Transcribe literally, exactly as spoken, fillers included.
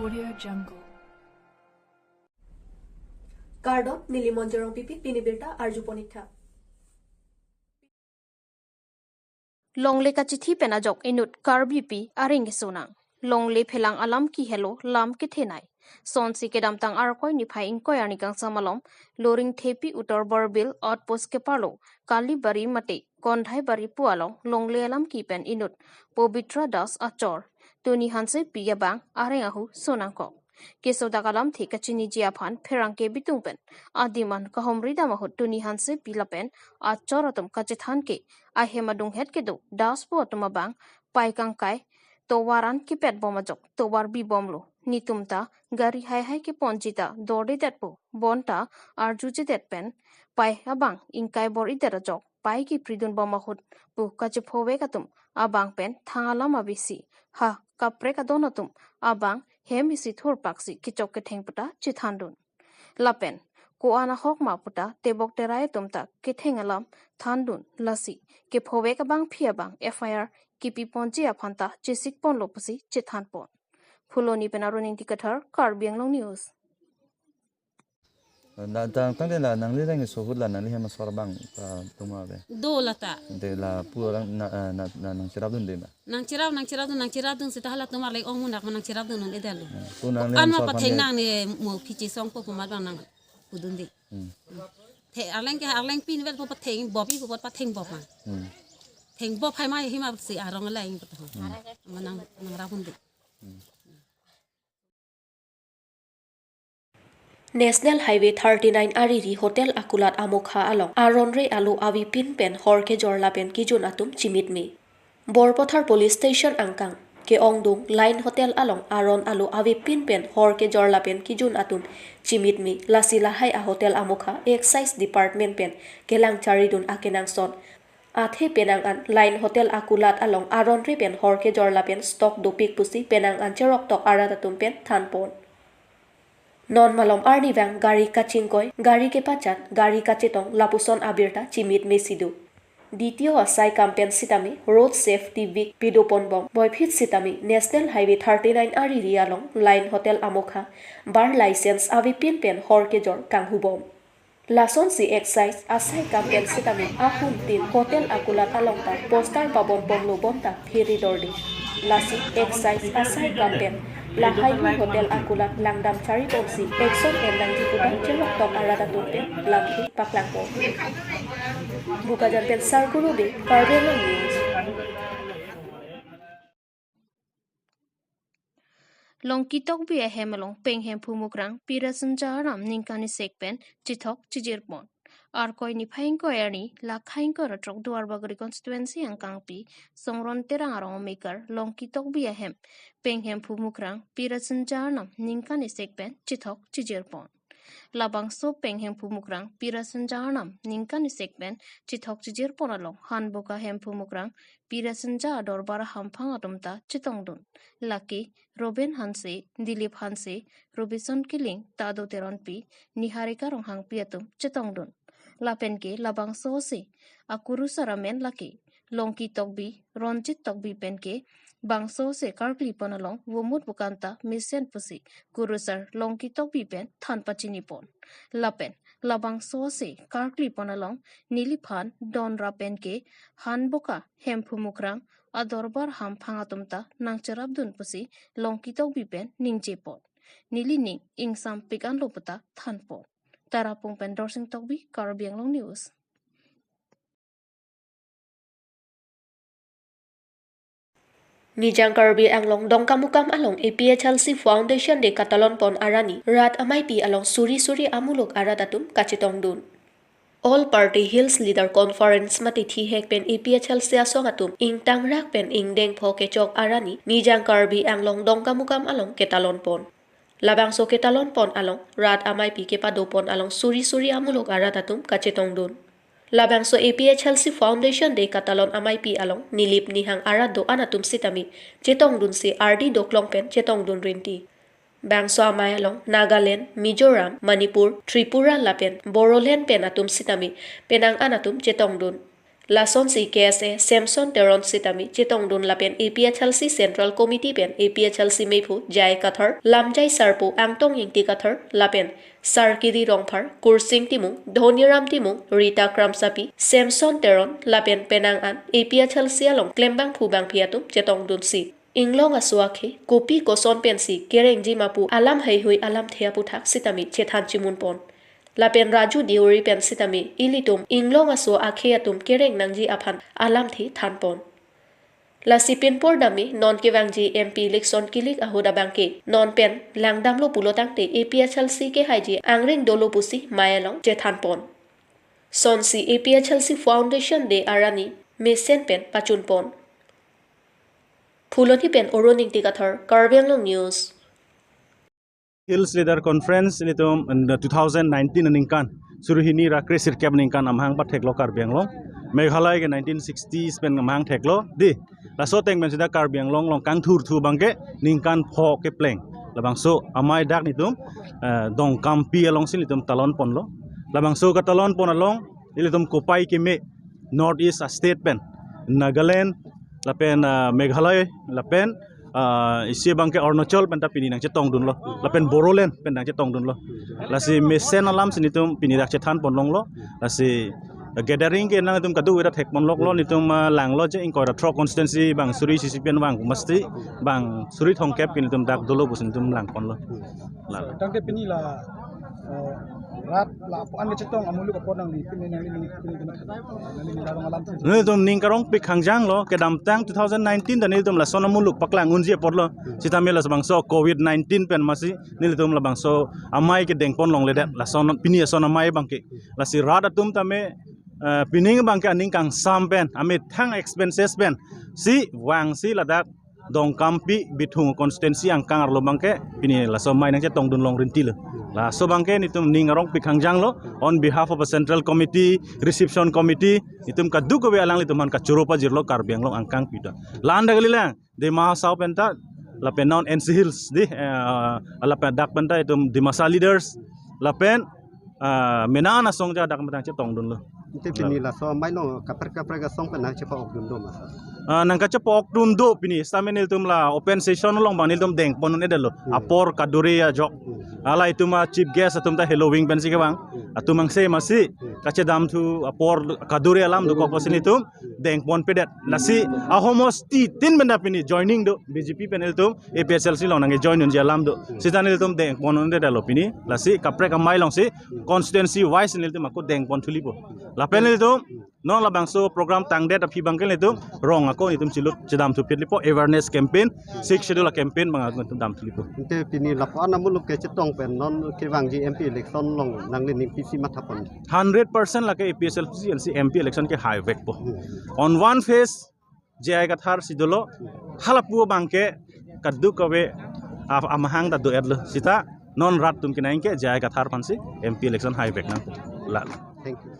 Audio Jungle. Kardom, neli Monjorong Pipi, pini birta arjupon ik tha. Longle kachithi pen ajok inut Karbipi areng keso nang. Longle phelang alam kihelo lam kethenei. Sonsi kedamtang Arkoi niphai ingkoi arni kangsam malom, Loringthepi Uttor Borbil outpost keparlo, Kalibari mate Kondhaibari pu along longle alam ki pen inut Pobitra Das achor, Tuni Hansepi abang areng ahu so nangkok. Kesodak alamthe kachiniji aphan pherangke bitung pen adim an kahumri dam ahut Tuni Hansepi lapen achor atum kachethan ke ahem adunghet kedo Das pu atum abang pai kangkai tovar an kepet bom ajok tovar bi bomlo. Netum ta gari haihai keponji ta dordedetpo, bonta arjujedet pen pai abang ingkai bor-idet ajok pai kipridun bom ahut pu kachephovek atum abang pen thang alam abisi ha kaprek adon atum abang hem isi thurpaksi kechok ketheng puta chethandun. Lapen ko-an ahok ma puta tebok terai atum ta ketheng alam thandun, lasi kephovek abangpi abang F I R kipiponji aphan ta chesikponlo pusi chethanpon. Phuloni pen Arun Ingti Kathar, Karbi Anglong News. Na tang tang de la nangli reng sohut la nangli hem asor abang ta tuma be. Do lata. De lapu orang na na na nangcherapdunde ma. Nangcherap, nangcherapdun, nangcherapdun seta hala tomar lek ong munak ma nangcherapdun un edel. Hmm. Pu nangli hem asor aphan patheng de. Nang ne mo phichi song po pumat bang nang pudunde. Hmm. The arleng ke arleng pinvel po patheng bopi po patheng bop ma. Hmm. Theng bop hai ma hima si arong leng po. Hmm. Ma nang nangrapdunde. Hmm. National Highway thirty-nine ariri Hotel Akulat amokha along aron re alo avepin pen hor kejor lapen kejun atum chimitme. Borpathar Police Station angkang ke-ongdung Line Hotel along aron alo avepin pen hor kejor lapen kejun atum chimitme, lasi lahai a-hotel amokha Excise Department pen kelang charidun akenangsot. Athe penang an Line Hotel Akulat along aron re pen hor kejor lapen stock dopik pusi penang an cheroktok arat atum pen thanpon. Non malom arnivang gari kachingkoi, gari kepachat, gari kachetong lapuson abirta chimitme si do. D T O asai kam pen sitame Road Safety Week pidoponbom boiphit sitame National Highway thirty-nine ariri along Line Hotel amokha bar license avepin pen hor kejor kanghubom. Lasonsi Excise asai kam pen sitame ahum tin Hotel Akulat along ta poster pabonponlo bonta phiri dorde. Lasi Excise asai kam pen lahai hu Hotel Akulat langdam chariponsi action en nangji puta cheroktok arat atum pen lamthe paklangpo. Bokajan pen Sarkuru Bey, Karbi Anglong News. Longki Tokbi ahem along Penghemphu Mukrang Pirasinja Arnam ningkan isek pen chethok chijirpon. Arkoi niphai ingkoi arni, Lakha ingkoi ra throk Duarbagori constituency angkangpi Songron Terang arong omekar Longki Tokbi ahem Penghemphu Mukrang Pirasinja Arnam ningkan isek pen chethok chijirpon. Labangso Penghemphu Mukrang Pirasinja Arnam ningkan isek pen chethok chijirpon along Hanboka Hemphu Mukrang Pirasinja adorbar hamphang atum ta chetongdun. Lake Robin Hanse, Dilip Hanse, Robinson Killing, Tado Teronpi, Niharika Ronghangpi atum chetongdun. Lapen ke labangso ase akurusar amen lake Longki Tokbi, Ronjit Tokbi pen ke bangso ase karklipon along vomut vokanta mesen pusi kurusar Longki Tokbi pen than pachinipon. Lapen labangso ase karklipon along neliphan donra pen ke Hanboka Hemphu Mukrang adorbar hamphang atum ta nangcherapdun pusi Longki Tokbi pen ningjepon. Nelining ingsampik anlo puta thanpon. Tarapung pen Dorsing Tokbi, Karbi Anglong News. Nijang Karbi Anglong Dongkamukam along A P H L C Foundation Day katalonpon arni rat ameipi along suri suri amuluk arat atum kachetongdun. All Party Hills Leader Conference mate thihek pen A P H L C asong atum ingtangrak pen ingdeng pho kechok arni Nijang Karbi Anglong Dongkamukam along ketalonpon. Labangso ketalonpon along rat ameipi kepadopon along suri suri amuluk arat atum kachetongdun. Labangso A P H L C Foundation Day katalon ameipi along nilip nihang arat do-an atum sitame chetongdunsi ardi doklong pen chetongdun rinti. Bangso amei along Nagaland, Mizoram, Manipur, Tripura lapen Bodoland pen atum sitame penang an atum chetongdun. Lasonsi K S A Samson Teron sitame chetongdun lapen A P H L C Central Committee pen A P H L C mephu J I Kathar, Lamjai Sarpo Angtong Ingti Kathar, lapen Sarkiri Rongphar, Kursing Timung, Dhoniram Timung, Rita Kramsapi, Samson Teron, lapen penang an A P H L C along klembangphu bangphi atum chetongdunsi inglong aso akhei kopi koson pensi kerengji ma pu alam heihui alamthe aputhak sitame chethan chimunpon. Lapen Raju Deuri pen sitame ilitum inglong aso akhei atum kereng nangji aphan alamthe thanpon. Lasi pinpor dame non kevangji M P election kilik ahut abangke non pen langdamlo pulo tangte A P H L C kehaiji angring dolo pusi mei along chethanpon. Sonsi A P H L C Foundation Day arni mesen pen pachunpon. Phuloni pen Arun Ingti Kathar, Karbi Anglong News. Hills Leader Conference ilitum in the two thousand nineteen aningkan, suri hini ra kre sirkep aningkan amahang patheklo Karbi Anglong. Meghalaya ke nineteen sixties pen amahang theklo. Di, laso ateng pen sida Karbi Anglong along kangthurthu abangke ningkan pho kepleng. Labangso amei dak nelitum, eh, Dongkampi alongsi nelitum talon ponlo. Labangso katalon pon along ilitum kopai keme North East a state pen, Nagaland, lapen, ah, Meghalaya, lapen, ah, isi abangke Arunachal penta pini nangchetongdunlo, lapen Bodoland pen nangchetongdunlo. Lasi mesen alamsi nelitum pini dak chethan ponlonglo. Lasi gathering ke nangtum kadokave ta thek ponloklo, nelitum, ah, langlo je ingkoi ra throk constituency bang suri isi pen bang masti bang suri thomkep ke nelitum dak dolo pusi nelitum lang ponlo. Lalo. Tangte pini la, eh, rat lapu-an kechetong amuluk apot nangli pini nangli nangli pini kena nangli nangli larong alam sih. Nelitum ning karongpik hangjanglo, kedamtang two thousand nineteen ta nelitum lason amuluk paklang unji apotlo. Sitame labangso covid nineteen pen masi nelitum labangso amei kedeng ponlongledet, lason pini ason amei abangke. Lasi rat atum tame, eh, pining abangke aning kangsam pen, amethang expenses pensi vangsi ladak Dongkampi Bithung constituency angkang arlo abangke pini laso amei nangchetongdunlong rintilo. Laso abangke nelitum ning arongpik hangjanglo on behalf of a central committee, reception committee, nelitum kadokave alanglitum aphan kachoro pajirlo Karbi Anglong angkang pita. La-an dak kalilang, Dima Hasao penta, lapen non N C Hills di, eh, lapen dak penta itum Dimasa leaders, lapen, eh, mena na song ja dak penta chetongdunlo. Ante pini laso amei along kaprek kaprek asong pen nangchepa-okdun do ma sir? Ah, nangkachepa-okdun do pini. Sitame nelitum la open session along bang nelitum deng pon un-edetlo. Hmm. Apor kadure ajok. Hmm. Hala itum a chief guest atum ta Helloween pensi kevang. Hmm. Atum angse masi. Hmm. Kachedamthu apor kadure alam dokok pusi nelitum deng ponpedet. Lasi ahomosti tin penta pini joining do B J P pen nelitum A P H L C along nangkejoin unji alam do. Sita nelitum deng pon un-edetlo pini. Lasi kaprek amei alongsi constituency wise nelitum ako deng pon thulipo. Lapen nelitum non labangso program tangdet aphi abangke nelitum rong ako nelitum chilut chedamthu phitlipo, awareness campaign, Sixth Schedule a campaign bang ako nelitum damthulipo. Ante pini lapu-an amuluk kechetong pen non kevangji M P election along nangli ning pisi matha pon? Hundred percent lake A P H L C pensi M P election ke haivekpo. Hmm. On one phase J I Kathar si dolo, halapu abangke kadokave a-, amahang ta do-etlo. Sita non rat atum kenang ke J I Kathar aphansi M P election haivek nang. La. Thank you.